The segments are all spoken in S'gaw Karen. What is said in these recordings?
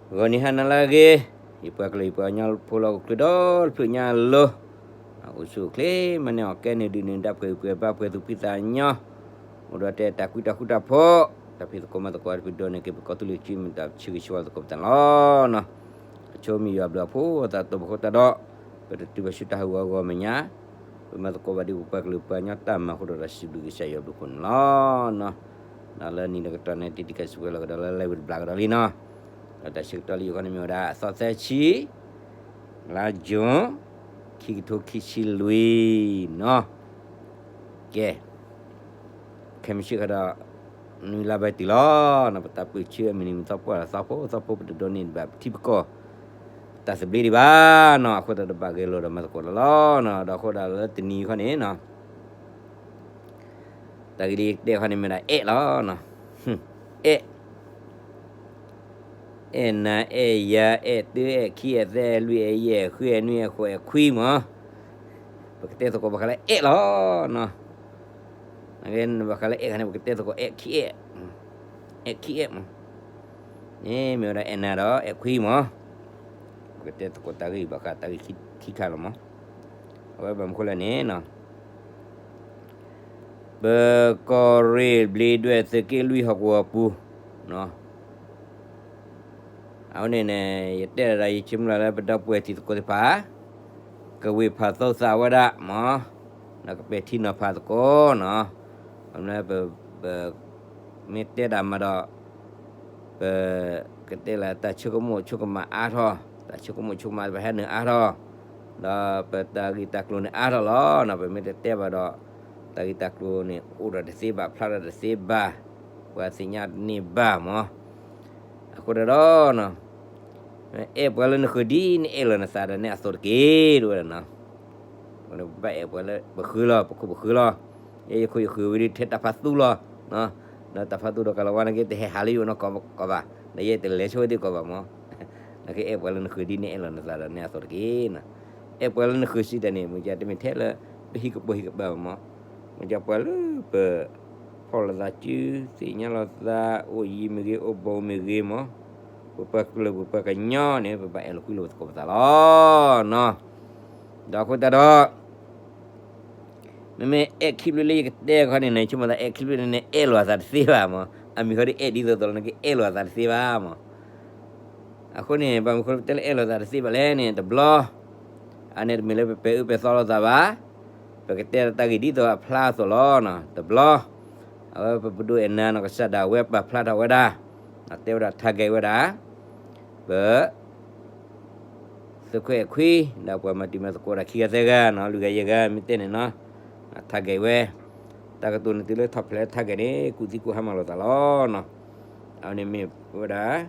ဂီၤနံၤဟါနၤလၢအဂ့ၤ, ယပှၤကလုာ်ယပှၤကညီဖိလၢဟီၣ်ခိၣ်ချၢဒီတဖျၢၣ်ညါအလိၤ, အိၣ်ဆူၣ်အိၣ်ချ့ မၤန့ၢ်အီၣ်ကဲန့ၢ်ဒုးန့ၢ်ဒါ ပှဲၤပှဲၤဘါပှဲၤသူၣ်ဖှံသးညီ, အိၣ်ဒီးတဲတၢ်ကွံတၢ်ဃူတၢ်ဖိး, တၢ်ဖံးသကိးမၤသကိးတဖုဒိးန့ၢ်က့ၤ ပကီၢ်သူလ့ၤစုမုၢ်သးဆၢဂ့ၤဆၢဝါသကိးပသးလီၤနီၤ. အဆိမုၢ်ယွၤဘျုးအဖှိၣ်အသးတိာ်ပဃိတၢ်ဒီး, ပတတုၤဘၣ်ဆူတၢ်ဟးဂီၤအဂီၢ်မဲာ်ညါ, ပမၤသကိးဘၣ်ဒ်ပပှၤကလုာ်ပှၤကညီတၢ်မၤအဃိဒီး တၢ်စံးဘျုးကစၢ်ယွၤဘျုးဖှိၣ်န့ၣ်လီၤနီၤ. ဒီးလၢနံၤဒီးကတီၢ်န့ၣ် တံၤတံၤကဲစံးဝဲလီၤကဒီးလၢလၢဝံၤတဘျီကဒီးလံနီၤ. ဒီးတၢ်ဆၢကတီၢ်လၢယိၤခီန့ၣ်မ့ၢ်ဝဲဒၣ် အသီသၢဆံ, လါယူၤ, ခံကထိခံဆံလွံၢ်နီၤ. ကဲ, ခဲမုၢ်ဆ့ၣ်ခါဒီး နွံလါဘၢၣ်တုၤလီၤနီၤ. ပတၢ်ပၢၢ်ဆၢအမုၢ်နံၤမုၢ်သီပှၢ်ဒီးသီဖိသီဖိ ပတဒိးန့ၢ်ဘၣ်ပထံပကီၢ် တၢ်သဘျ့ဒံးဘၣ်နီၤ. အဃိသတးဒီးဘၣ်ဂဲၤလိာ်ဒီးမၤသကိးလီၤလီၤနီၤ. ဒီးအဃိသတးလၢတနံၤခီန့ၣ်နီၤ, တၢ်ဂ့ၢ်လၢယကတဲခီန့ၣ်မ့ၢ်ဒၣ်အဲၣ်လီၤနီၤ. အဲၣ်, အဲၣ်နၤအဲၣ်ယၤ အဲၣ်တၢ အဲၣ်ခံ အဲၣ်သၢ အဲၣ်လွံၢ် အဲၣ်ယဲၢ် အဲၣ်ဃု အဲၣ်နွံ အဲၣ်ဃိး အဲၣ်ခွံမး, ပကတဲသကိးဘၣ်ဃးလၢအဲၣ်လီၤနီၤ. ဘၣ်ဃးလၢအဲၣ်ခါန့ၣ် ပကတဲသကိးအဲၣ်ခံအဲၣ်, အဲၣ်ခံအဲၣ်မး, န့ၣ်မ့ၢ်ဝဲဒၣ်အဲၣ်နၤဒီးအဲၣ်ခွံမး, ပကတဲသကိးတၢ်ဂ့ၢ်ဘၣ်ဃးတၢ်ဂ့ၢ်ခံခါလီၤမး. အဝဲဘၣ်မနုၤဃိလဲၣ်န့ၣ်နီၤ, ပကီၢ်ရ့ၣ်ဘျ့းဒွဲၣ်သုးက့လွံၢ်ဟီၣ်ကဝီၤအပူၤနီၤ, အဝဲန့ၣ်န့ၣ် ယတဲဒၣ်ဒီးယဆိကမိၣ်လၢပဒီပုၢ်ဝဲၢ်တံၤသကိးသ့ၣ်တဖၣ် ကဝ့ၢ်ဖးသိသးဝဲဒၣ်မး, ဒီးကပဲာ်ထံနီၤဖးသကိးနီၤ. ဘၣ်မနုၤပ ပမ့ၢ်တဲတၢ်မၤဒီး ပကတဲလၢတၢ်ဆိကမိၣ်ဆိကမးအါထီၣ်, တၢ်ဆိကမိၣ်ဆိကမးပဟဲနုာ်အါထီၣ်, ဒီးပတၢ်ဂ့ၢ်တၢ်ကျိၤန့ၣ်အါထီၣ်လီၤနီၤ. ပမ့ၢ်တတဲဘၣ်ဒီး တၢ်ဂ့ၢ်တၢ်ကျိၤန့ၣ် အိၣ်ဒီးတသ့ဘၣ် ဖျါဒီးတသ့ဘၣ်, ပှၤသ့ၣ်ညါတန့ၢ်ဘၣ်မး. အဃိဒီး အဲၣ်ပှၤလၢနဃၢၤဒ်နအဲၣ်လီၤနသးဒီးနဲအသိးတက့ၢ် တဝဲဒၣ်နီၤ. ဘၣ်အဲၣ်ပှၤလၢပဃၢၤလီၤ ပခိၣ်ပဃၢၤလီၤ, ယဲယခိၣ်ယဃၢၤဝဲဒၣ်ထဲတၢ်ဖးသူလီၤ, ဒီးတၢ်ဖးသူဒီးကလီၤဝါန့ၣ်က့ တဟဲဟးလၢယအိၣ်နီတခီဘၣ်, ဒီးယဲတလဲၤဆိဝဲသ့ၣ်ကီးဘၣ်မး. နကအဲၣ်ပှၤလၢနဃၢၤဒ်နအဲၣ်လီၤနသးဒီးနဲအသိးတက့ၢ်နီၤ. အဲၣ်ပှၤလၢနဃၢၤစံးတၢ်န့ၣ် မ့ၢ်ကတမ့ၢ်ထဲလၢ ပဟံၣ်ကပိာ်ဟံၣ်ကပၤဘၣ်မး, မ့ၢ်ကပှၤလၢပ ဖီၣ်လိာ်သးစု သ့ၣ်ညါလိာ်သး အိၣ်ယံၤမ့ၢ်ဂ့ၤ အိၣ်ဘူးမ့ၢ်ဂ့ၤမး, ပပှၤကလုာ်ပပှၤကညီန့ၣ် ပဘၣ်အဲၣ်လိာ်ကွံလိာ်သကိးပသးလီၤနီၤ. ဒီးအဃိသတးဒီး မ့မ့ၢ်အဲၣ်ခံဘျုးလၢယကတဲခီန့ၣ် နဆိကမိၣ်သးအဲၣ်ခံဘျုးန့ၣ် အဲၣ်လိာ်အသးတသ့ဘၣ်မး, အမံၤဃီဒ်အဲၣ်ဒ်သိးသိးလီၤ နကအဲၣ်လိာ်အသးတသ့ဘၣ်မး. အဃိန့ၣ် ဘၣ်မနုၤဃိလၢပတဲလၢအဲၣ်လိာ်သးတသ့ဘၣ်လဲၣ်န့ၣ် တဘျီ အန့ၣ်တမ့ၢ်လၢပပဲာ်အၢပဲာ်သီလိာ်သးဘၣ်, ပကတဲတၢ်ဂ့ၢ်ဒ်သိးအဖျါအသိးလီၤနီၤ. တဘျီ အဝဲပပဒိၣ်အဲၣ်နၤနီၢ်ကစၢ်ဒၣ်ဝဲပာ်ဖျါထီၣ်ဝဲဒၣ်, တဲဝဲဒၣ် target ဝဲဒၣ် ပ သုးခိၣ်အဲၣ်ခွံ ဒီးပှၤမၤတံၤမၤသကိးဒၣ်ခံဂၤသၢဂၤနီၤ လွံၢ်ဂၤယဲၢ်ဂၤမ့ၢ်တဲန့ၣ်နီၤ, target ဝဲ, တၢ်ကတိၤန့ၣ်တုၤလၢထီၣ်ဖျဲးလၢ target န့ၣ် ကူၣ်သံကူၣ်ဟါမၢ်လိာ်သးလီၤနီၤ. အဝဲန့ၣ်မ့ၢ်ဝဲဒၣ်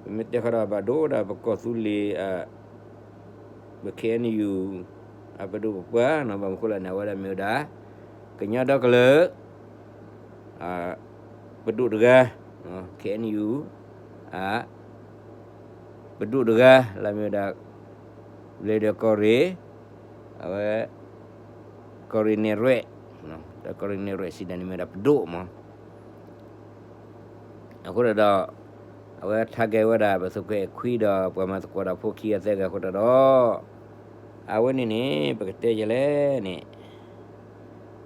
ပမ့ၢ်တဲဃီဒီးဘၣ်ဒိဝဲဒၣ်ပကီၢ်သူလ့ၤ ပ KNU အပဒိၣ်ပပှၢ်နီၤ ဘၣ်မနုၤဃိလဲၣ်န့ၣ် အဝဲဒၣ်မ့ၢ်ဝဲဒၣ် ကညီဒီကလုာ် ပဒိၣ်တဂၤ, KNU အ ပဒိၣ်တဂၤ လၢမ့ၢ်ဝဲဒၣ် ဘျ့းဒွဲၣ်ကီၢ်ရ့ၣ်, အဝဲ ကီၢ်ရ့ၣ်နဲၣ်ရွဲၣ်, ဒီးကီၢ်ရ့ၣ်နဲၣ်ရွဲၣ်စံးဒၣ်န့ၣ်မ့ၢ်ဝဲဒၣ်ပဒိၣ်မး. အဃိသတးဒီး အဝဲ target ဝဲဒၣ် ပသုးခိၣ်အဲၣ်ခွံဒီးပှၤမၤသကိးတၢ်ဖိခံဂၤသၢဂၤအဃိသတးဒီး အဝဲန့ၣ်န့ၣ် ပကတဲယဲလဲၣ်န့ၣ်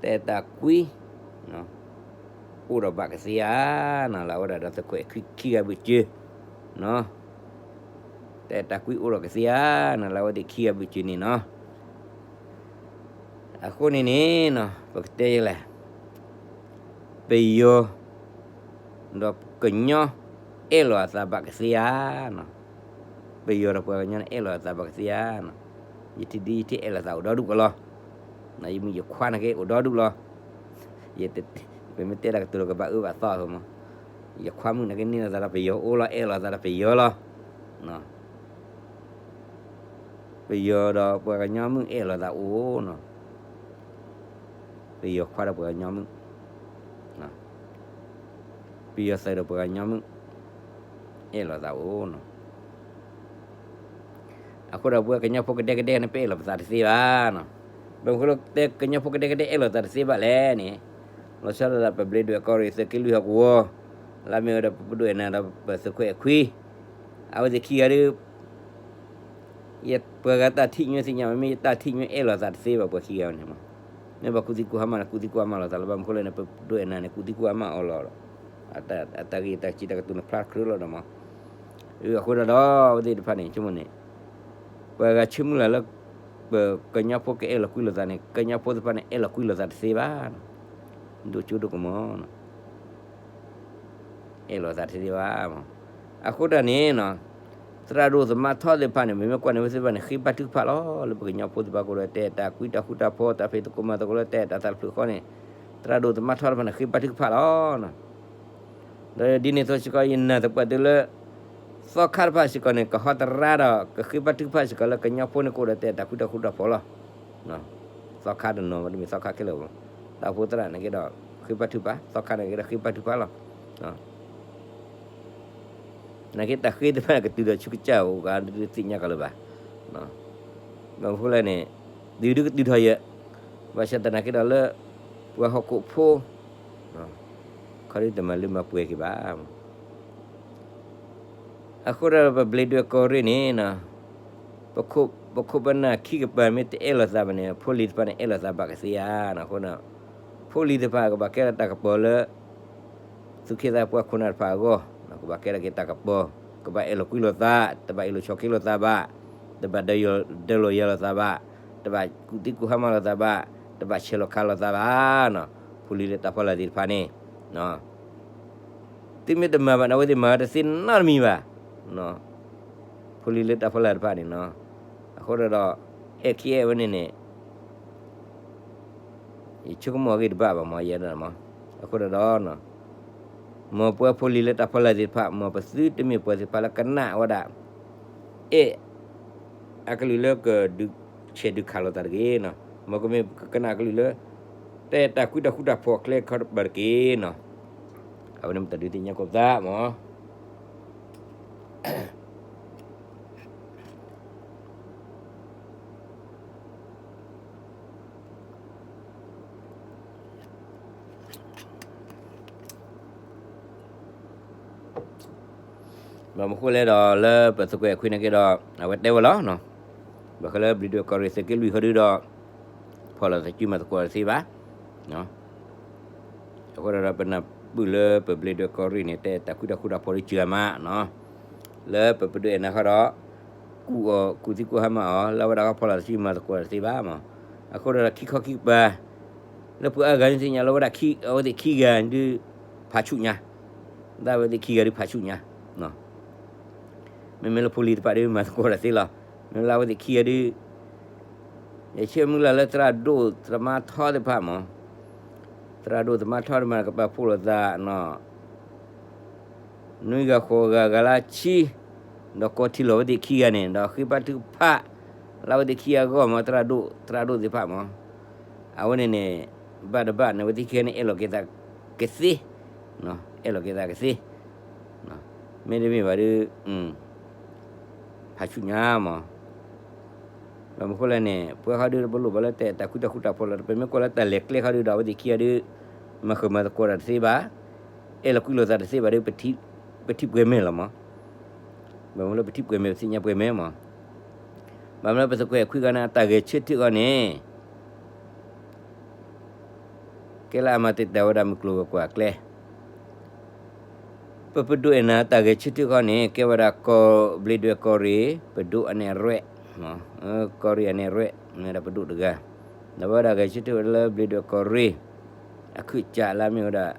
တၢ်အဲၣ်တၢ်ကွံ အိၣ်ဒီးဘၣ်ကသ့ဧါနီၤ လၢအဝဲဒၣ်ဒီးသုးခိၣ်အဲၣ်ခွံခံဂၤဘုၣ်စၢၤ တၢ်အဲၣ်တၢ်ကွံအိၣ်ဒီးကသ့ဧါနီၤ လၢအဝဲသ့ၣ်ခံဂၤဘုၣ်စၢၤန့ၣ်နီၤ. အဃိန့ၣ်န့ၣ်နီၤ ပကတဲယဲလဲၣ် ပယီၤ ဒီးကညီ အဲၣ်လိာ်အသးဘၣ်ကသ့ဧါနီၤ. ပယီၤဒီးပှၤကညီန့ၣ် အဲၣ်လိာ်အသးဘၣ်ကသ့ဧါနီၤ. ယထံၣ်ဒ်ယထံၣ်အဲၣ်လိာ်သးအိၣ်ဒီဒူၣ်ကလီၤ. ယမုၢ်ယခွါန့ၣ်က့အိၣ်ဒီဒူၣ်လီၤ. ပမ့ၢ်တဲဒၣ်ကတိၤလၢကဘၣ်အၢဘၣ်သီအဃိမး, ယခွါမုၣ်န့ၣ်ကန့ၢ်လိာ်သးဒီးပယီၤအိၣ်လီၤ အဲၣ်လိာ်သးဒီးပယီၤလီၤ. ပယီၤဒီးပှၤကညီမုၣ်အဲၣ်လိာ်သးအိၣ်နီၤ. ပယီၤခွါဒီးပှၤကညီမုၣ်, ပယီၤသုးဒီးပှၤကညီမုၣ် အဲၣ်လိာ်သးအိၣ်နီၤ. အဃိဒီးပဝဲကညီဖိကဒဲကဒဲန့ၣ် ပအဲၣ်လိာ်ပသးတသ့ဘၣ်နီၤ. ဘၣ်မနုၤဃိလၢတဲကညီဖိကဒဲကဒဲအဲၣ်လိာ်သးတသ့ဘၣ်လဲၣ်န့ၣ်, လီၤဆီဒၣ်တၢ်ပဘျ့ဒွဲၣ်ကီၢ်ရ့ၣ်သုးက့လွံၢ်ဟီၣ်ကဝီၤ, လၢအမ့ၢ်ဝဲဒၣ်ပပဒိၣ်အဲၣ်နၤဒီးပသုးခိၣ်အဲၣ်ခွံ, အ အဝဲသ့ၣ်ခံဂၤဒီး ယပှၤဂၤတၢ်ထံၣ်ညိသ့ၣ်ညါ မ့မ့ၢ်ယတၢ်ထံၣ်ညိအဲၣ်လိာ်သးတသ့ဘၣ် ပှၤခံဂၤန့ၣ်မး, မ့ၢ်ဘၣ်ကူၣ်သံကူၣ်ဟါမၢ်န့ၣ် ကူၣ်သံကူၣ်ဟါမၢ်လိာ်သးလၢၤဘၣ် မနုၤအဃိလဲၣ်န့ၣ် ပဒိၣ်အဲၣ်နၤန့ၣ် ကူၣ်သံကူၣ်ဟါမၢ်အီၤလီၤ, အတၢ်ဂ့ၢ်တၢ်စံးတၢ်ကတိၤန့ၣ်ဖျါတကြၢးလီၤဒီးမး, အဃိဒီး အဝဲသ့ၣ်တဖၣ်န့ၣ် ဆိကမိၣ်န့ၣ် ပှၤဂၤဆၢမုၢ်လၢ်လၢ ပကညီဖိကအဲၣ်လီၤကွံလိာ်သးန့ၣ် ကညီဖိသ့ၣ်တဖၣ်န့ၣ် အဲၣ်လီၤကွံလိာ်သးတသ့ဘၣ်, ဒိၣ်ကၠိဒိၣ်ကမီၤ အဲၣ်လိာ်သးတသ့ဘၣ်မး, အဃိတၢ်န့ၣ် သရၣ်ဒိၣ်သမါထီသ့ၣ်တဖၣ်န့ၣ် မ့မ့ၢ်ကွၢ်န့ၣ် အဝဲသ့ၣ်တဖၣ်န့ၣ် ဃ့ဘါထုကဖၣ်လီၤ လၢပကညီဖိသ့ၣ်တဖၣ်အဃိဒီး တဲတၢ်ကွံတၢ်ဃူတၢ်ဖိး တၢ်ဖံးသကိးမၤသကိးလၢတဲတၢ်သးတဖျၢၣ်ဃီန့ၣ် သရၣ်ဒိၣ်သမါထီသ့ၣ်တဖၣ်န့ၣ် ဃ့ဘါထုကဖၣ်လီၤ ဒီးဒ်န့ၣ်အသိးစ့ၢ်ကီး ယနာ်သပှၢ်တၢၢ်လၢ သီခါတဖၣ်စ့ၢ်ကီးန့ၣ် ကဟီတရါဒီး ကဃ့ဘါထုကဖၣ်စ့ၢ်ကီးလၢကညီဖိန့ၣ်ကအိၣ်ဒီးတဲတၢ်ကွံတၢ်ဃူတၢ်ဖိးလီၤ, သီခါတနီၤ တမ့ၢ်သီခါခဲလၢာ်ဘၣ်, တၢ်အိၣ်ဖှိၣ်သရၣ်န့ၣ်က့ဒီး ဃ့ဘါထုကဖၣ် သီခါန့ၣ်က့ဒီးဃ့ဘါထုကဖၣ်လီၤ နာ်က့တၢ်ဃ့သ့ၣ်တဖၣ်န့ၣ် ကတုၤဒီးဆူကစၢ်အဂၤဒုးသ့ၣ်ညါကလၢၤဘၣ်, ဘၣ်မနုၤဃိလဲၣ်န့ၣ် တုၤဒုကတုၤထီၣ်ယဲၢ်, ဘၣ်ဆၣ်သနာ်က့ဒီးလၢ ပှၤဟီၣ်ခိၣ်ဖိ ခီဒုတမၤလၢမၤပှဲၤက့ၤဘၣ် အဃိဒီးပဘျ့ဒွဲၣ်ကီၢ်ရ့ၣ်န့ၣ် ပခိၣ်ပနၢ်ခံကပၤမ့ၢ်တအဲၣ်လိာ်သးဘၣ်န့ၣ် ဖိလံၤတဖၣ်န့ၣ်အဲၣ်လိာ်သးဘၣ်ကသ့ဧါ, အဃိ ဖိလံၤတဖၣ်ကဘၣ်ကဲထီၣ်တၢ်ကပီၤလၢ သူၣ်က့သးပှၤခိၣ်နၢ်တဖၣ်အဂီၢ်, ကဘၣ်ကဲထီၣ်က့ၤတၢ်ကပီၤ, ကဘၣ်အဲၣ်လိာ်ကွံလိာ်သး, တဘၣ်အ့ၣ်လိာ်ဆိးက့လိာ်သးဘၣ်, တဘၣ်ဒၢလိာ်ယၤလိာ်သးဘၣ်, တဘၣ်ကူၣ်သံကူၣ်ဟါမၢ်လိာ်သးဘၣ်, တဘၣ်ဆဲးလိာ်ခးလိာ်သးဘၣ်, ဖိလံၤလၢတၢ်ဖီလာ်သ့ၣ်တဖၣ်န့ၣ် သုမ့ၢ်တမၤဘၣ်န့ၣ် အဝဲသ့ၣ်မၤတသ့နီတမံၤဘၣ်, ဖိလံၤလၢတၢ်ဖီလာ်တဖၣ်န့ၣ်, အဃိဒီး အဲၣ်ခံအဲၣ်ဝဲန့ၣ်န့ၣ် ယဆိကမိၣ်အဂ့ၢ်တဘၣ်ဘၣ်မး ယဲဒၣ်မး, အဃိဒီး မ်ပဝဲဖိလံၤလၢတၢ်ဖီလာ်သ့ၣ်တဖၣ် မ်ပသုတမ့ၢ်ပှၤသ့ၣ်တဖၣ်လၢကနၣ်ဝဲဒၣ် အဲၣ်အကလုာ်လၢကဒုးဆဲးဒုးခးလိာ်သးတဂ့ၤ, မ်ကမ့ၢ်ကနၣ်အကလုာ်လၢ တၢ်အဲၣ်တၢ်ကွံတၢ်ဃူတၢ်ဖိးအကျဲခီတပၤတက့ၢ်နီၤ, အဝဲန့ၣ်မ့ၢ်တၢ်ဒုးသ့ၣ်ညါကိးပသးမး ဘၣ်မနုၤဃိလဲၣ်ဒီး လၢပသကွဲးအခွံန့ၣ်က့ဒီး အဝဲတဲဝဲလီၤ, ဘၣ်ဃးလၢဘျံးဒွဲၣ်ကီၢ်ရ့ၣ်သုးက့လွံၢ်ဃီဒုဒီး ဖီၣ်လိာ်သးစုမၤသကိးတသ့ဘၣ်, အဃိဒီးပနၢ်ပၢၢ်လၢပဘျံးဒွဲၣ်ကီၢ်ရ့ၣ်န့ၣ် တဲတၢ်ကွံတၢ်ဃူတၢ်ဖိးလၢစှၤမး လၢပပဒိၣ်အဲၣ်နၤဃီဒီး ကူၣ်အီၤကူၣ်သံကူၣ်ဟါမၢ်အီၤ လၢဝဲဒၣ်ကဖီၣ်လိာ်သးစုမၤသကိးတသ့ဘၣ်မး, အဃိဒီးခံခီခံကပၤ လၢပှၤအါဂၤန့ၣ်သ့ၣ်ညါလၢဝဲဒၣ်အဝဲသ့ၣ်ခံဂၤဒုး ဖးဆူၣ်ညါ, ဒၣ်ဝဲသ့ၣ်ခံဂၤဒုးဖးဆူၣ်ညါ, မ့မ့ၢ်လၢဖိလံၤတဖၣ်ဒုးမၤသကိးတၢ်သ့လီၤ, မ့မ့ၢ်လၢအဝဲသ့ၣ်ခံဂၤဒုး ယဆၢမုၢ်လၢ်လၢသရၣ်ဒိၣ်သမါထီသ့ၣ်တဖၣ်မး, သရၣ်ဒိၣ်သမါထီတမံၤကပာ်ဖှိၣ်လိာ်သး နွံဂၤဃိးဂၤဂၤလၢဆံ, ဒီးကိးထံလီၤဝဲသ့ၣ်ခံဂၤန့ၣ် ဒီးဃ့ဘါထုကဖၣ် လၢအဝဲသ့ၣ်ခံဂၤအဂီၢ်မး သရၣ်ဒိၣ် သရၣ်ဒိၣ်သ့ၣ်တဖၣ်မး, အဝဲန့ၣ်န့ၣ် ဘၣ်တဘၣ်န့ၣ် အဝဲသ့ၣ်ခံဂၤန့ၣ် အဲၣ်လိာ်က့ၤသးကသ့, အဲၣ်လိာ်က့ၤသးကသ့, မ့တမ့ၢ်ဘၣ်ဒီး ဖးဆူၣ်ညါမး ဘၣ်မနုၤဃိလဲၣ်န့ၣ် ပဝဲဃီဒုး ပလိၣ်ဘၣ်လၢတဲတၢ်ကွံတၢ်ဃူတၢ်ဖိးလီၤ, ပမ့ၢ်ကွၢ်လၢတၢ်လဲၤကျဲဃီဒုးဒီး အဝဲသ့ၣ်ခံဂၤဒုး မၤဃုာ်မၤသကိးတၢ်တသ့ဘၣ်, အဲၣ်လိာ်ကွံလိာ်သးတသ့ဘၣ်ဒီး ပထံၣ်ပှဲၤမဲာ်လီၤမး, ဘၣ်မနုၤလၢပထံၣ်ပှဲၤမဲာ် ပသ့ၣ်ညါပှဲၤမဲာ်မး, ဘၣ်မနုၤလၢပသကွဲးအခွံဂၤန့ၣ် အတၢ်ဂဲၤဆၢထၢၣ်ဃီန့ၣ် ကဲလၢအမၤတံာ်တာ်ဝဲဒၣ်မုၢ်ကျိၤဝဲၤကွာ်အကျဲ ပပဒိၣ်အဲၣ်နၤတၢ်ဂဲၤဆၢထၢၣ်ဃီန့ၣ် ကဲဝဲဒၣ်ကီၢ်ဘျံးဒွဲၣ်ကီၢ်ရ့ၣ် ပဒိၣ်အနဲၣ်ရွဲၣ်, ကီၢ်ရ့ၣ်အနဲၣ်ရွဲၣ် မ့ၢ်ဝဲဒၣ်ပဒိၣ်တဂၤ, ဒီးဝဲဒၣ်ဂဲၤဆၢထၢၣ်ဝဲလၢဘျံးဒွဲၣ်ကီၢ်ရ့ၣ် အခုၣ်ကၠးလၢမ့ၢ်ဝဲဒၣ်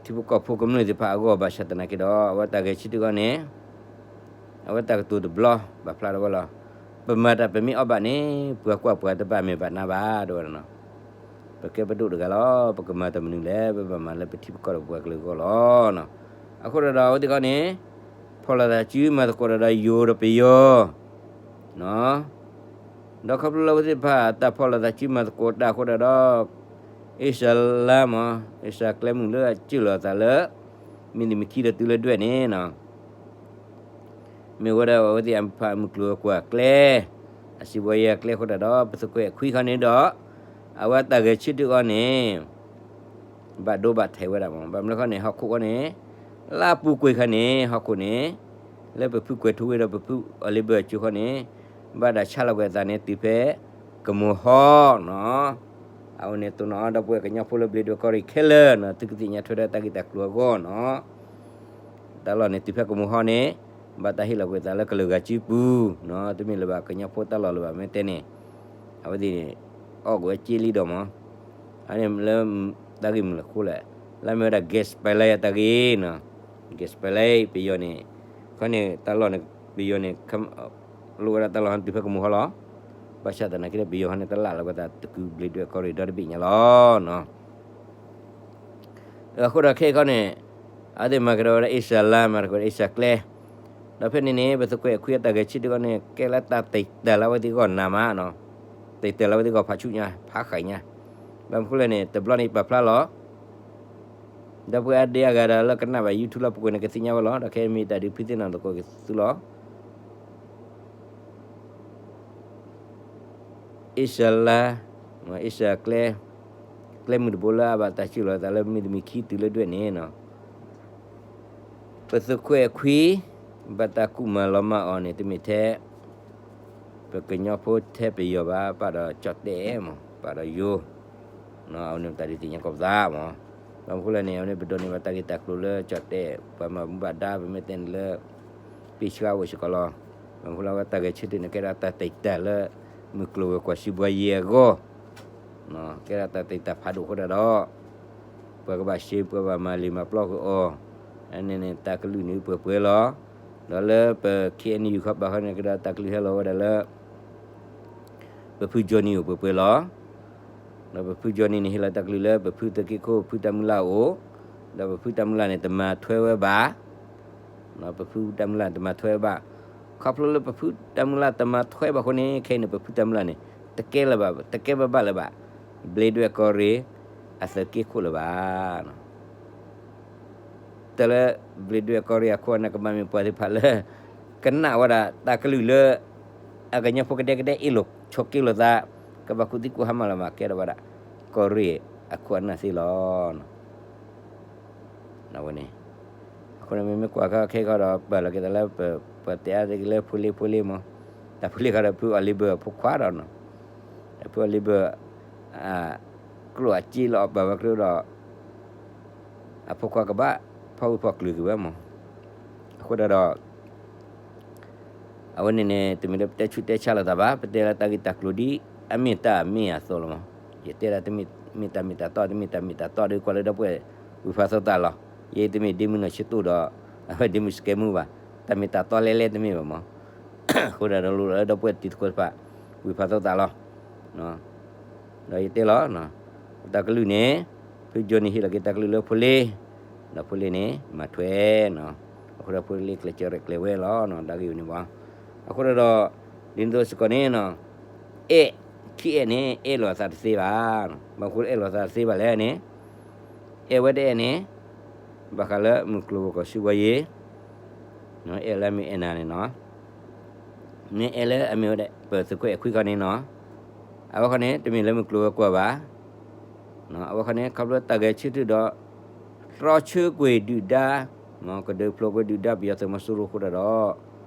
ထံဖိကီၢ်ဖိကမျၢၢ်သ့ၣ်တဖၣ်အဂီၢ် ဘၣ်ဆၣ်သနာ်က့ဒီး အဝဲတၢ်ဂဲၤဆၢထၢၣ်ဃီန့ၣ် အဝဲတၢ်ကတိၤတဘျီ ပာ်ဖျါထီၣ်ဝဲလီၤ. ပမၤတၢ်ပမ့ၢ်အီၣ်ဘၣ်န့ၣ် ပှၤကွၢ်ပှၤတဘၣ်မဲာ်ဘၣ်နါဘၣ် တဲဝဲဒၣ်နီၤ. ပကဲပဒိၣ်တဂၤလီၤ. ပကမၤတၢ်မနုၤလဲၣ်, ပဘၣ်မၤလၢပထံပကီၢ်ဒီးပပှၤကလုာ်အဂီၢ်လီၤ. အဃိဒီး အဝဲသ့ၣ်ဃီန့ၣ် ဖီၣ်လိာ်သးစုမၤသကိးတၢ်ဒီးယိၤဒီးပယီၤ ဒီးခီဖျိလၢအဝဲသ့ၣ်တဖၣ် တၢ်ဖီၣ်လိာ်သးစုမၤသကိးတၢ်အဃိဒီး အ့ၡၢလါမး, အ့ၡၢကျဲမုၢ်လၢအစၢၢ်လီၤအသးလၢ မ့ၢ်နံၣ်မ့ၢ်ခံဒီးတုၤလၢဒွဲၣ်န့ၣ် မ့ၢ်ဝဲဒၣ်အဝဲသ့ၣ်အဖၣ်မုၢ်ကျိၤဝဲၤကွာ်အကျဲ, အစံးဘှီယဲၢ်အကျဲအဃိဒီး ပသကွဲးအခွံခီန့ၣ်ဒီး အဝဲတၢ်ဂဲၤဆၢထၢၣ်ဃီန့ၣ် ဘၣ်ဒိဘၣ်ထံးဝဲဒၣ်မး. ဘၣ်မနုၤဃီန့ၣ် ဟီၣ်ခိၣ်ဃီန့ၣ် လၢအပူၤကွံာ်ခီန့ၣ် ဟီၣ်ခိၣ်န့ၣ် လၢပဖုကွဲၤထူဝ့ဒီးပဖုအီၤလ့ဘၢၣ်အစိၤဃီန့ၣ် ဘၣ်တၢ်ဆါလီၤကွံာ်အသးန့ၣ်တုၤဖဲကမိၤဟီနီၤ. အဝဲန့ၣ်တိၢ်နီၣ်အီၤ ဒီပုၢ်ဝဲၢ်ကညီဖိလၢဘျ့ဒွဲၣ်ကီၢ်ရ့ၣ်ခဲလၢာ်နီၤ သုကသ့ၣ်ညါထွဲဒီးတၢ်ဂ့ၢ်တၢ်ကျိၤအဂီၢ်နီၤ. တၢ်လီၢ်န့ၣ်တုၤဖဲကမိၤဟီန့ၣ် ဘၣ်တၢ်ဟ့ၣ်လီၤကွံာ်အသးလၢကလုာ်ဂၤစုပူၤနီၤ. တမ့ၢ်လၢၤဘၣ်ကညီဖိတၢ်လီၢ်လၢၤဘၣ် မ့ၢ်တဲန့ၣ် အဝဲသ့ၣ်န့ၣ် အီၣ်ကွံာ်ဝဲစ့လံဒီးမး, အန့ၣ်လၢ တၢ်ဂ့ၢ်မနုၤလဲၣ်အဃိလဲၣ်, လၢအမ့ၢ်ဝဲဒၣ် gas pipeline အတၢ်ဂ့ၢ်နီၤ, gas pipeline ပယီၤန့ၣ်, ခီန့ၣ်တၢ်လီၢ်န့ၣ် ပယီၤန့ၣ် လိၣ်ဝဲဒၣ်တၢ်လီၢ်ဟီတုၤဖဲကမိၤဟီလီၤ, ဘၣ်ဆၣ်သနာ်က့ဒီး ပယီၤဟီန့ၣ် တလၢ်လီၤဝဲသးတကုဘျ့ဒွဲၣ်ကီၢ်ရ့ၣ်ဒီတဘ့ၣ်ညါလီၤနီၤ. အဃိဒီးခဲအံၤခီန့ၣ် အဝဲသ့ၣ်မၤကဒီးဝဲဒၣ်အ့ၡၢၣ်လါ မၤကဒီးဝဲဒၣ်အ့ၡၢၣ်ကျဲ, ဒီးဖဲန့ၣ်န့ၣ် ပသုးခွဲးခွံအတၢ်ဂဲၤဆၢထၢၣ်ခီန့ၣ် ကဲလၢတၢ်တံာ်တာ်လၢအဝဲသ့ၣ်ဂီၢ်နးမးနီၤ, တံာ်တာ်လၢအဝဲသ့ၣ်ဂီၢ်ဖးဆူညါ ဖးဃာ်ညါ, ဘၣ်မနုၤဃိလဲၣ်န့ၣ် တဘျီန့ၣ်ယပာ်ဖျါလီၤ ဒီပုၢ်ဝဲၢ်အါဒံအါဂၤဒီးလၢကနၣ်ဘၣ် YouTube လၢပူၤကွံာ်န့ၣ် ကသ့ၣ်ညါဝဲလီၤ, ဒီးခဲအံၤမ့ၢ်တၢ်ဒုးဖုသ့ၣ်နီၣ်သကိးက့ၤသုလီၤ. အ့ၡၢၣ်လါ, အ့ၡၢၣ်ကျဲ, ကျဲမုၢ်တဘိလၢအဘၣ်တၢ်စူၢ်လီၤအသးလၢမုၢ်တနံၤခံတုၤလၢဒွဲၣ်န့ၣ်နီၤ, ပသုးခွဲးခွံ ဘၣ်တၢ်ကူၣ်မၤလီၤမၢ်အီၤန့ၣ် တမ့ၢ်ထဲ ပကညီဖိထဲပယီၤဘၣ်, ပာ်ဒီးကၠီၣ်တဲၣ်မး, ပာ်ဒီးယိၤ, အဝဲန့ၣ်တၢ်ဒုးသ့ၣ်ညါကိးပသးမး, ဘၣ်မနုၤဃိလဲၣ်န့ၣ် အဝဲန့ၣ်ပဒိးန့ၢ်ဘၣ်တၢ်ဂ့ၢ်တၢ်ကျိၤလၢကၠီၣ်တဲၣ် ပှၤမၤဘူၣ်ဘၣ်ဒါ ပမ့ၢ်တဲန့ၣ်လၢ ပ့ၢ်ဆှါအိၣ်စ့ၢ်ကီးလီၤ. ဘၣ်မနုၤဃိလၢအဝဲတၢ်ဂဲၤဆၢထၢၣ်န့ၣ် ကဲဒၣ်တၢ်တံာ်တာ်လၢ မုၢ်ကျိၤဝဲၤကွာ်စုဘှါယဲအဂီၢ်, ကဲဒၣ်တၢ်တံာ်တာ်ဖးဒိၣ်အဃိဒၣ်ဒီး ပှၤကဘၣ်ရှဲ ပှၤဘၣ်မၤလံာ်မၤပျီက့ၤအီၤ, အန့ၣ်န့ၣ် တၢ်ကလုၢ်န့ၣ်ပှဲၤပှဲၤလီၤ. ဒီးလၢပ ခ့ၣ်အဲၣ်ယူၣ် ခီပၤဃီန့ၣ် ကဒီးတၢ်ကလုၢ်ဟဲလီၤဝဲဒၣ်လၢ ပဖုကၠီနံၤအိၣ်ပှဲၤပှဲၤလီၤ. ဒီးပဖုကၠီနံၤန့ၣ် ဟ့ၣ်လီၤတၢ်ကလုၢ်လၢပဖုသုးက့ခိၣ် ဖုတၢ်မုၢ်လၢ်အိၣ်, ဒီးပဖုတၢ်မုၢ်လၢ်န့ၣ် တမၤထွဲဝဲဘၣ်, ပဖုတၢ်မုၢ်လၢ်န့ၣ် တမၤထွဲဝဲဘၣ်. ခီဖျိလၢပဖုတၢ်မုၢ်လၢ်တမၤထွဲဘၣ်အဃိန့ၣ် ခဲအံၤန့ၣ် ပဖုတၢ်မုၢ်လၢ်န့ၣ် တကဲလၢၤဘၣ်, တကဲဘၣ်ဘၣ်လၢၤဘၣ်, ဘျ့ဒွဲၣ်ကီၢ်ရ့ၣ် အသုးက့ခိၣ်လၢၤဘၣ်. တၢ်လၢ ဘျ့ဒွဲၣ်ကီၢ်ရ့ၣ်အခိၣ်အနၢ်ကဘၣ်မ့ၢ်ပှၤသ့ၣ်တဖၣ်လၢ ကနၣ်ဝဲဒၣ်တၢ်ကလုၢ်လၢ အကညီဖိကဒဲကဒဲ အ့ၣ်လိာ်ဆိးက့လိာ်သး, ကဘၣ်ကူၣ်သံကူၣ်ဟါမၢ်လီၤမး ကဲထီၣ်ဝဲဒၣ် ကီၢ်ရ့ၣ်အခိၣ်အနၢ်သ့လီၤ. အဝဲန့ၣ်, အဃိန့ၣ်မ့မ့ၢ်ကွၢ်ခဲခဲခီဒီး ပာ်လီၤက့ၤသးလၢ ပှၤတဲအါတက့ၢ်လၢဖိလ့ဖိလ့မး, တၢ်ဖိလ့ခီဒီး ဖုအီၤလ့ဘၢၣ်အဖိခွါဒီးနီၤ, ဖုအီၤလ့ဘၢၣ် ကျိၣ်အစ့လၢအီၣ်ပာ်ဝဲကရၢဒီး အဖိခွါကဘၣ်ဖီၣ်ဂုၢ်ဖီၣ်ကျၢၤက့ၤဝဲမး. အဃိဒၣ်ဒီး အဝဲန့ၣ်န့ၣ် တမ့ၢ်လၢပတဲဆူးတဲဆါလိာ်သးဘၣ်, ပတဲလၢတၢ်ဂ့ၢ်တၢ်ကျိၤဒ်အမ့ၢ်တၢ်မ့ၢ်အသိးလီၤမး. ယတဲဒၣ်တမ့ၢ်တၢ်မ့ၢ်တၢ်တီ, တမ့ၢ်တၢ်မ့ၢ်တၢ်တီဒီးကွၢ်လၢဒီပုၢ်ဝဲၢ်ဝံၤဖးသိသးလီၤ. ယတမ့ၢ်ဒ့မုၣ်နီၢ်ဆံတိၣ်ဒီး အဝဲဒ့မုၣ်စကဲမူဘၣ်, တၢ်မ့ၢ်တၢ်တီလဲၣ်လဲၣ်တမ့ၢ်ဘၣ်မး. အဃိဒၣ်ဒီးလိၣ်လၢဒီပုၢ်ဝဲၢ်တံၤသကိးတဖၣ် ဝံၤဖးသိသးလီၤ. ဒီးယတဲလီၤ, တၢ်ကလုၢ်န့ၣ် ဖုကၠီနံၤဟ့ၣ်လီၤက့ၤတၢ်ကလုၢ်လၢဖိလ့, ဒီးဖိလ့န့ၣ် မၤထွဲနီၤ, အဃိဒီးဖိလ့ကျဲးစၢးရဲၣ်ကျဲၤဝဲလီၤနီၤ, တၢ်ဂ့ၢ်ဝဲန့ၣ်ဘၣ်. အဃိဒီး ဒ်န့ၣ်အသိးစ့ၢ်ကီးန့ၣ်နီၤ, အဲၣ်, ထံအဲၣ်န့ၣ် အဲၣ်လိာ်အသးတသ့ဘၣ်. ဘၣ်မနုၤဃိလၢအဲၣ်လိာ်သးတသ့ဘၣ်လဲၣ်န့ၣ်, အဲၣ်ဝဲတအဲၣ်န့ၣ် ဘၣ်ဃးလၢမုၢ်ကျိၤဝဲၤကွာ်စုဘှါယဲ အဲၣ်လၢအမ့ၢ်အဲၣ်နၤန့ၣ်နီၤ, မ့ၢ်အဲၣ်လၢအမ့ၢ်ဝဲဒၣ် ပသုးခွဲးခွံခီန့ၣ်နီၤ, အဝဲခီန့ၣ် တမ့ၢ်လၢမုၢ်ကျိၤဝဲၤကွာ်ဘၣ်. အဝဲခီန့ၣ် ခီဖျိတၢ်ဂဲၤဆၢထၢၣ်ဒီး တြီဆၢကွံာ်ဒုၣ်ဒါ, ကဒုးဖျိးကွံာ်ဒုၣ်ဒါပယီၤသုးမီၤစိရိၤအဃိဒၣ်ဒီး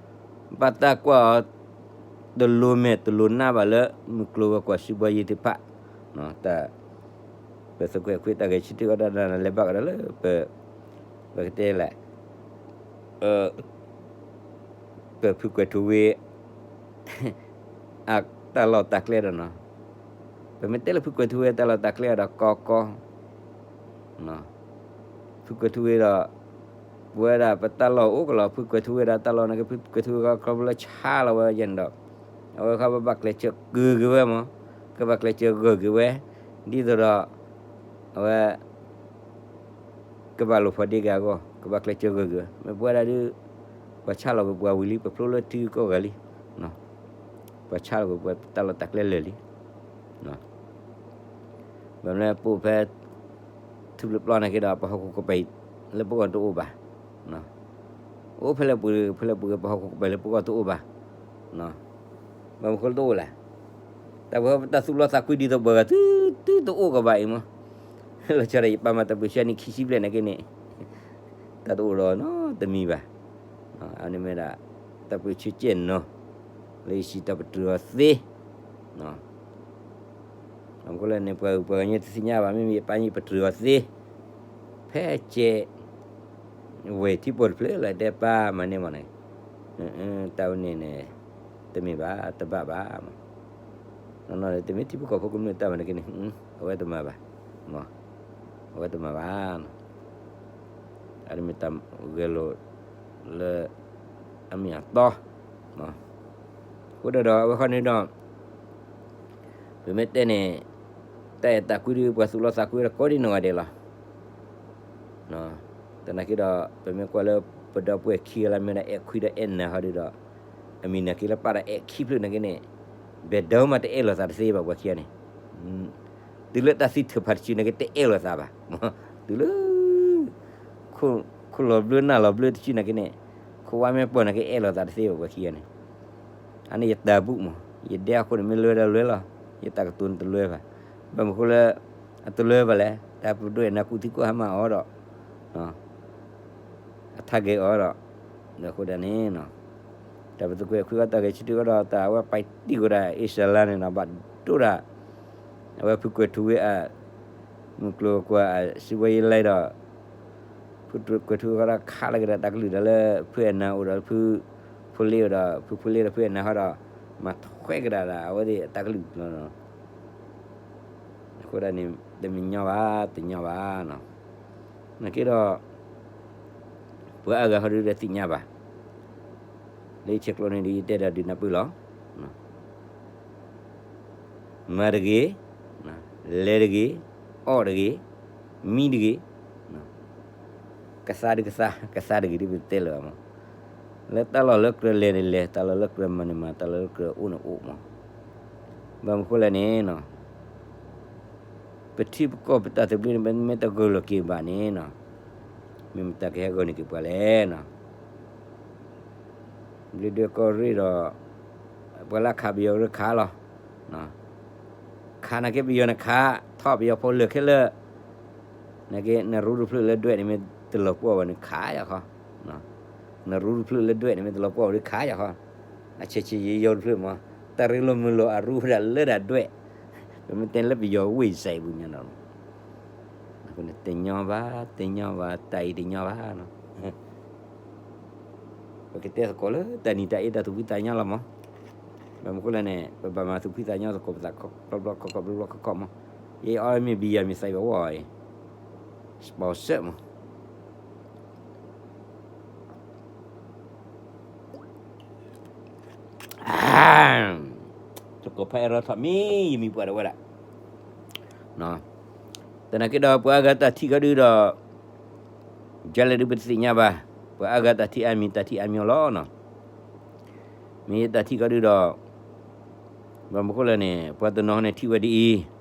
ဘၣ်တၢ်ကွၢ်အီၤ တလိၤမဲာ်တလိၤနါဘၣ်လၢ မုၢ်ကျိၤဝဲၤကွာ်စုဘှါယဲသ့ၣ်တဖၣ်, တၢ် ပသုးခွဲးခွံတၢ်ဂဲၤဆၢထၢၣ်အီၤဒၣ်လဲၤဘၣ်ကဒီးလၢ ပ ပကတဲလဲၣ် ပဖုကွဲၤထူဝ့ အတၢ်လီၢ်တၢ်ကျဲဒီးနီၤ, ပမ့ၢ်တဲလၢဖုကွဲၤထူဝ့တၢ်လီၢ်တၢ်ကျဲဒီးကီကီ, ဖုကွဲၤထူဝ့ဒီး ပဝဲဒၣ်ပတၢ်လီၢ်အိၣ်ကလီၤ ဖုကွဲၤထူဝ့ဒီးတၢ်လီၢ်န့ၣ်က့ ဖုကွဲၤထူဝ့ခီခီဖျိလၢဆါလီၤဝဲယဲန့ၣ်ဒီး အဝဲခီဘၣ်ဘၣ်ကျဲးစၢးကၢၤက့ၤဝဲမး, ကဘၣ်ကျဲးစၢးဂၢၢ်က့ၤဝဲ, ဒ်သိးဒီး အဝဲ ကဘၣ်လိာ်ဖိးဒ့က့ၤအဂီၢ် ကဘၣ်ကျဲးစၢးဂၢၢ်က့ၤဝဲ, မ့ၢ်ပဝဲဒၣ်ဒုး ပှၤဆါလီၤကွံာ်ပှၤဝံၤလံ ပဖျိလၢထံဂုၤကီၢ်ဂၤလံ, ပှၤဆါလီၤကွံာ်ပှၤတၢ်လီၢ်တၢ်ကျဲလၢာ်လံ, ဘၣ်မနုၤလဲၣ် ပအိၣ်ဖဲ ထူပျီပျီန့ၣ်က့ဒီး ပဟီၣ်ခိၣ်ကပၤလၢပဂီၢ်တအိၣ်ဘၣ်, အိၣ်ဖဲလဲၣ်ပူၤဖဲလဲၣ်ပူၤ ပဟီၣ်ခိၣ်ကပၤလၢပဂီၢ်တအိၣ်ဘၣ်, ဘၣ်မနုၤဃိတအိၣ်လဲၣ်, တၢ်ပှၤပတၢ်သူၣ်လီသးကွံဒ်သိးပှၤဂၤ တုၤတအိၣ်ကဘၣ်အံၤမး, လီၤဆီဒၣ်ယပာ်မၤတၢ်ပၢဆှၢနံၣ်ခံဆံဘျဲၣ်န့ၣ်က့န့ၣ်, တၢ်တအိၣ်ဒီးနီတမံၤဘၣ်. အန့ၣ်မ့ၢ်ဒၣ် တၢ်ပၢၢ်ဆၢကဲၣ်နီၤ လၢယစံးတၢ်ပတြၢၤအီၤသ့ အဃိလၢန့ၣ် ပှၤဂုၤပှၤဂၤတသ့ၣ်ညါဘၣ်, မ့မ့ၢ်ယပၢ်ယပတြၢၤအီၤသ့, ဖဲကဲး ဝဲၢ်ထံပိာ်တဖျၢၣ်လၢတဲပၢ်မၤန့ၢ်မးန့ၣ်, တၢ်ဝဲန့ၣ်န့ၣ် တမ့ၢ်ဘၣ် တဘၣ်ဘၣ်မး, နီၢ်နီၢ်တမ့ၢ်ထံဖိကီၢ်ဖိကမျၢၢ်တၢ်မၤန့ၢ်က့န့ၣ် အဝဲတမၤဘၣ်, အဝဲတမၤဘၣ်, အတမ့ၢ်တၢ်ဂဲၤလိာ်လၢ အမ့ၢ်အတီ အဃိဒီး အဝဲခီန့ၣ်ဒီး ပမ့ၢ်တဲန့ၣ် တၢ်အဲၣ်တၢ်ကွံဒီး ပှၤသူၣ်လီသးကွံဒီးကိးဒံနီၢ်ဂၤဒဲးလီၤ. သနာ်က့ဒီး ပမ့ၢ်ကွၢ်လၢ ပဒီပုၢ်ဝဲၢ်ခံဂၤလၢမ့ၢ်ဒၣ်အဲၣ်ခွံဒီးအဲၣ်နၤဟီဒုဒီး အမံၤနာ်က့လၢပာ်ဒီးအဲၣ်ခံဖျၢၣ်နာ်က့န့ၣ် ဘဲဒၢမးတအဲၣ်လိာ်သးတသ့ဘၣ်ပှၤခံဂၤန့ၣ် တုၤလၢတၢ်သံထုးဖးတစုနာ်က့တအဲၣ်လိာ်သးဘၣ်, တုၤလၢ ခိၣ်လီၤဘျၢနၢ်လီၤဘျၢတစုနာ်က့န့ၣ် ခိၣ်ဝါမ့ၢ်ပၢၢ်နာ်က့အဲၣ်လိာ်သးတသ့ဘၣ်ပှၤခံဂၤန့ၣ်, အန့ၣ်ယတၢ်ဘူၣ်မး, ယဒဲအဃိန့ၣ်မ့ၢ်လွဲဒီးလွဲလီၤ, ယတၢ်ကတိၤန့ၣ်တလွဲဘၣ်, ဘၣ်မနုၤဃိလၢ အတလွဲဘၣ်လဲၣ်, တၢ်ပဒွဲၣ်နၤကူၣ်သံကူၣ်ဟါမၢ်အီၤဒီး အထါဂဲၤအီၤဒီး, ဒီးအဃိဒၣ်န့ၣ် တၢ်ပသကွဲးခွံဂီၢ်တၢ်ဂဲၤဆၢထၢၣ်အီၤဒီး တၢ်အဝဲပာ်တံၢ်ကီးဒၣ်အ့စလါန့ၣ်နီၤ ဘၣ်ဒိဒၣ် အဝဲဖုကွဲၤထူဝ့အ မုၢ်ကျိၤကွာ်အစံးဝဲယလဲဒီး ဖုကွဲၤထူဝ့ဃီဒီးခးလီၤက့ၤဒီးတၢ်ကလုၢ်ဒီးလၢ ဖုအဲၣ်နၤအိၣ်ဒီးဖု ဖိလ့အိၣ်ဒီး ဖုဖိလ့ဒီးဖုအဲၣ်နၤဃီဒီး မၤထွဲက့ၤဒၣ်ဒီး အဝဲသ့ၣ်တၢ်ကလုၢ်လီၤ. အဃိဒၣ်န့ၣ် တမ့ၢ်ညီဘၣ် တညီဘၣ်နီၤ. နာ်က့ဒီး ပှၤအါဂၤဟီဒုးတသ့ၣ်ညါဘၣ်. လၢယဆဲးကျိးန့ၣ်ဒုး ယတဲဒီးဒုးနၢ်ပၢၢ်လီၤ. မၤတဂ့ၤ, လဲၤတဂ့ၤ, အီၣ်တဂ့ၤ, မံတဂ့ၤ, ကသါဒုးကသါ, ကသါတဂ့ၤဒုးပတဲလၢၤဘၣ်မး. လၢတၢ်လီၢ်လၢကြၢးလဲၤန့ၣ်လဲၤ, တၢ်လီၢ်လၢကြၢးမၤန့ၣ်မၤ, တၢ်လီၢ်လၢကြၢးအိၣ်န့ၣ်အိၣ်မး. ဘၣ်မနုၤဃိလဲၣ်န့ၣ် ပထံပကီၢ်ပတၢ်သဘျ့န့ၣ် မ့ၢ်တဂၢၢ်လီၤက့ၤဘၣ်န့ၣ်နီၤ, မ့ၢ်မတၤကဟဲဂၢၢ်န့ၢ်က့ၤပှၤလဲၣ်နီၤ. ဘျ့ဒွဲၣ်ကီၢ်ရ့ၣ်ဒီး ပှၤလၢခးပယီၤကရၢခးလီၤ. ခးနာ်က့ပယီၤန့ၣ်ခး, ထီၣ်ပယီၤဖိလၢာ်ခဲလၢာ်, နာ်က့နရူတဖျၢၣ်လၢဒွဲၣ်န့ၣ်မ့ၢ်တလီၤပှီၢ်ဘၣ်န့ၣ်ခးယၤခီ, နရူတဖျၢၣ်လၢဒွဲၣ်န့ၣ်မ့ၢ်တလီၤပှီၢ်ဘၣ်ဒီးခးယၤခီ, အဆဲးဆဲးယိယိတဖျၢၣ်မး, တၢ်ရ့လိာ်မုာ်လိာ်အရူဝဲဒၣ်လၢဒၣ်ဒွဲၣ်, ပမ့ၢ်တဲလၢပယီၤဝ့ၢ်စဲးပူၤညါနီၤ အဃိန့ၣ် တညီဘၣ် တညီဘၣ် တၢ်အံၤတညီဘၣ်နီၤ. ပကတဲသကိးလၢတၢ်နံၤတၢ်အ့တၢ်သူၣ်ဖှံသးညီလီၤမး. ဘၣ်မနုၤဃိလဲၣ်န့ၣ် ပဘၣ်မၤသူၣ်ဖှံသးညီသကိးပသးခီဘျီခီခီဘျီခီခီမး. ယအီမ့ၢ်ဘံယၤမ့ၢ်သးဘၣ်ဝဲအံၤ စပီစၢၣ်မး သကိးဖးအဲၣ်ရီထီၣ်မ့ၢ်ယမံၤပှၢ်ဒီးဝဲဒၣ်. သနာ်က့ဒီးပှၤအါဂၤတၢ်ထံၣ်ခီဒုဒီး ဒ်လဲၣ်ဒုပတသ့ၣ်ညါဘၣ်. ပှၤအါဂၤတၢ်ထံၣ်အါမံၤ တၢ်ထံၣ်အါမံၤလီၤနီၤ. မ့ၢ်ယတၢ်ထံၣ်ခီဒုဒီး ဘၣ်မနုၤဃိလဲၣ်န့ၣ် ပှၤတနီၤန့ၣ်ထံၣ်ဝဲဒ်အံၤ,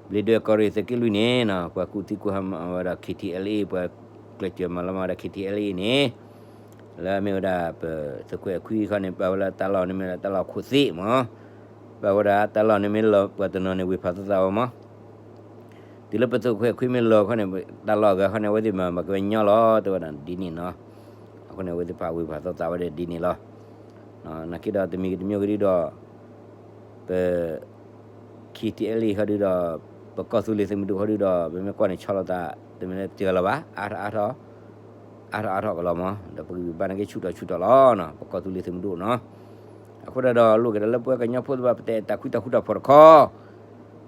ဘျ့ဒွဲၣ်ကီၢ်ရ့ၣ်သုးက့လွံၢ်န့ၣ်နီၤ ပှၤကူၣ်သံကူၣ်ဟါမၢ်ဝဲဒီး ခ့ထံအဲလ်အ့ ပှၤကျဲးစၢးမၤလီၤမၢ်ဝဲဒီး ခ့ထံအဲလ်အ့န့ၣ် လၢအမ့ၢ်ဝဲဒၣ်ပသုးခွဲးခွံခီန့ၣ် ပာ်ဝဲလၢတၢ်လီၢ်န့ၣ်မ့ၢ်ဒၣ်တၢ်လီၢ်ခိၣ်သ့ၣ်မး, ပာ်ဝဲဒၣ်တၢ်လီၢ်န့ၣ်မ့ၢ်လီၤ ပှၤတနီၤန့ၣ်ဝ့ၤဖးသီသးဝဲမး တုၤလၢပသုးခွဲးခွံမ့ၢ်လီၤခီန့ၣ် တၢ်လီၢ်အဂၤခီန့ၣ် အဝဲသ့ၣ်မၤဘၣ်ကဝဲညီလီၤ တဲဝဲဒၣ်ဒ်န့ၣ်နီၤ. အဃိန့ၣ် အဝဲသ့ၣ်တဖၣ်ဝ့ၤဖးသီသးဝဲဒၣ်ဒ်န့ၣ်လီၤ. နာ်က့ဒီးတမံၤဂ့ၤတမံၤဂ့ၤဒုဒီး ပ ခ့ထံအဲလ်အ့ခီဒုဒီး ပကီၢ်သူလ့ၤသုးမုၢ်ဒိၣ်ခီဒုဒီး ပမ့ၢ်ကွၢ်န့ၣ်ဆီလီၤသး တမ့ၢ်လၢတဂၤလီၤဘၣ် အါထီၣ်အါထီၣ် အါထီၣ်အါထီၣ်ကလီၤမး ဒီးပဂံၢ်ဘါနာ်က့ဆူၣ်ထီၣ်ဆူၣ်ထီၣ်လီၤနီၤ ပကီၢ်သူလ့ၤသုးမုၢ်ဒိၣ်နီၤ. အဃိဒၣ်ဒီးလိၣ်က့ၤဒီးလၢပှၤကညီဖိသ့ၣ်တဖၣ် ပတၢ်အဲၣ်တၢ်ကွံတၢ်ဃူတၢ်ဖိးတခီ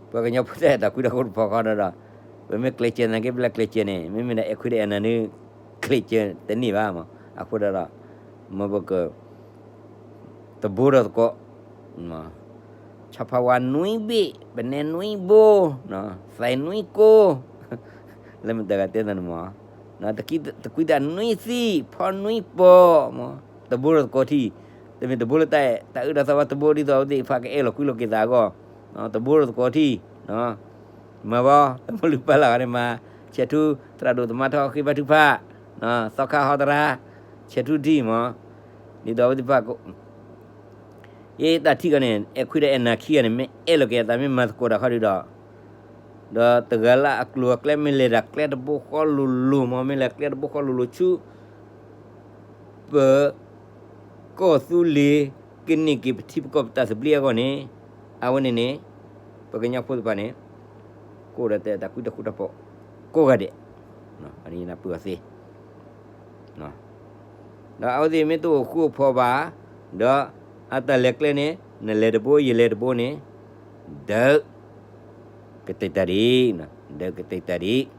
ပှၤကညီဖိတၢ်အဲၣ်တၢ်ကွံတၢ်ဃူတၢ်ဖိးခီဒီး ပမ့ၢ်ကျဲးစၢးနာ်က့ ပလဲၤကျဲးစၢးန့ၣ် မ့မ့ၢ်ဒၣ်အဲၣ်ခွံဒီးအဲၣ်နၤန့ၣ် ကျဲးစၢးတန့ၢ်ဘၣ်မး အဃိဒၣ်ဒီး မ်ပက တဘိဒီးသကိး ဆီဖါဝါနွံဘ့ၣ် ပနဲနွံဘိ သဲးနွံကိ လၢမတၤဂၤတဲသးန့ၣ်မး တကွံတၢ်နွံသံ ဖီနွံပီ တဘိဒီးသကိးထံ တမ့ၢ်တဘိလၢတၢ်အုၣ်ဒီးသးဝဲ တဘိဒ်သိးအဝဲသ့ၣ်တဖၣ်ကအဲၣ်လီၤကွံလိာ်က့ၤသးအဂီၢ် တဘိဒီးသကိးထံ မၤဘၣ် တမုၢ်လူၤပာ်လၢ်ဂၤန့ၣ်မၤ ဆဲးထူ သရၣ်ဒိၣ်သမါထီဃ့ဘါထုကဖၣ် သီခါဟီတရါ ဆဲးထူထံမး ဒ်သိးအဝဲသ့ၣ်တဖၣ် ယတၢ်ထံၣ်ကီးန့ၣ် အဲၣ်ခွံဒီးအဲၣ်နၤခံဂၤန့ၣ် မ့ၢ်အဲၣ်လီၤက့ၤအသး မ့ၢ်မၤသကိးတၢ်ခီဒုဒီး ဒီးတဂၤလၢအကျိၤအကျဲ မ့ၢ်လဲၤတၢ်ကျဲတဘိဃီလိၤလိၤမး မ့ၢ်လဲၤကျဲတဘိဃီလိၤလိၤဆူ ပကီၢ်သူလ့ၤ ကန့ၢ်က့ၤပထံပကီၢ်ပတၢ်သဘျ့အဂီၢ်န့ၣ်, အဝဲန့ၣ်န့ၣ် ပကညီဖိသ့ၣ်တဖၣ်န့ၣ် ကအိၣ်ဒီးတၢ်အဲၣ်တၢ်ကွံတၢ်ဃူတၢ်ဖိး ကိးဂၤဒဲး, အနပၢၢ်အီၤသ့ ဒီးအဝဲသ့ၣ်မ့ၢ်တအိၣ်ဃူအိၣ်ဖိးဘၣ်, ဒီးအတၢ်လဲၤကျဲန့ၣ် နလဲၤတဘိ ယလဲၤတဘိန့ၣ် ဒုးကတဲာ်တၢ်ဒံး, ဒုးကတဲာ်တၢ်ဒံး.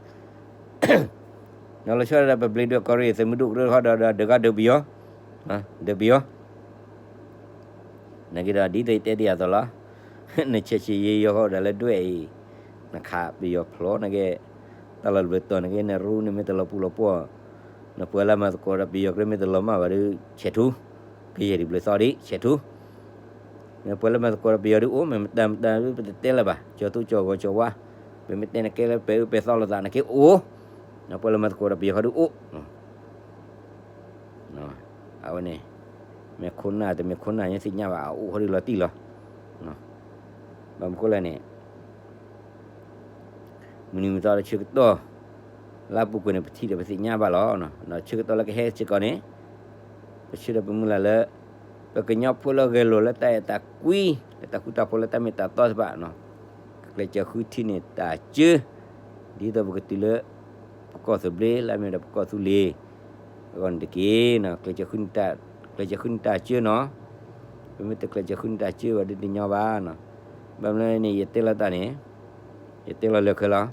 ဒီးလီၤဆီဒၣ်တၢ် ပဘျ့ဒွဲၣ်ကီၢ်ရ့ၣ် သုးမုၢ်ဒိၣ်ကရၢဟီဒီး ဒုးကီၢ်ဒုးပယီၤ, ဒုးပယီၤ နာ်က့ဒီး ဒ်သိးယတဲဒ်ယၤအသိးလီၤ, နဆဲးဆံးယံာ်ယီၤဃီဒၣ်လၢဒွဲၣ်အံၤ, နခးပယီၤဖျိးနာ်က့, တၢ်လီၢ်တဘျုးတီၤနာ်က့ နရူန့ၣ်မ့ၢ်တလီၤပူၤလီၤပှီၢ်, နပှၤလၢမၤသကိးဒီးပယီၤကရၢမ့ၢ်တလီၤမၢ်ဘၣ်ဒီး ဆဲးထူ, ကယဲၢ်တဘျုးသီဒံး ဆဲးထူ, နပှၤလၢမၤသကိးဒီးပယီၤဒုးအိၣ်, မ့ၢ်မတၤမတၤဒုး ပတတဲလၢၤဘၣ်, ကၠီၤသူကၠီၤဂီၤကၠီၤဝါ, ပမ့ၢ်တဲနကဲလၢပဲာ်အုၣ်ပဲာ်သီလိာ်သးနာ်က့အိၣ်, နပှၤလၢမၤသကိးဒီးပယီၤဃီဒုးအိၣ် အဝဲန့ၣ် မ့ၢ်ခိၣ်နၢ်တမ့ၢ်ခိၣ်နၢ် ယသ့ၣ်ညါဘၣ် အအိၣ်ဃီဒုးလီၤတံၢ်လီၤ. ဘၣ်မနုၤဃိလဲၣ်န့ၣ် မုၢ်နံၤမုၢ်သီဒီးဆၢကတီၢ် လၢအပူၤကွံာ်န့ၣ် ပထံၣ်ဒီးပသ့ၣ်ညါဘၣ်လီၤ. ဒီးဆၢကတီၢ်လၢကဟဲစ့ၢ်ကီးန့ၣ် ပဆၢဒီးပမုၢ်လၢ်လၢ ပကညီဖိလၢဂဲၤလိာ်လၢတၢ်အဲၣ်တၢ်ကွံ လၢတၢ်ဃူတၢ်ဖိးလၢတၢ်မ့ၢ်တၢ်တီသ့ၣ်တဖၣ် ကကျဲးစၢးဃုထံၣ်န့ၢ်တၢ်စၢ ဒ်သိးပကတုၤလၢ ပကီၢ်သဘျ့လၢအမ့ၢ်ဒီးပကီၢ်သူလ့ၤ အဂီၢ်န့ၣ်တက့ၢ်. ကျဲးစၢးဃုန့ၢ်တၢ်စၢနီၤ, ပမ့ၢ်တကျဲးစၢးဃုန့ၢ်တၢ်စၢဘၣ်ဒီးတညီဘၣ်. ဘၣ်မနုၤန့ၣ် ယတဲလီၤတၢ်န့ၣ် ယတဲလီၤလၢာ်ခဲလၢာ်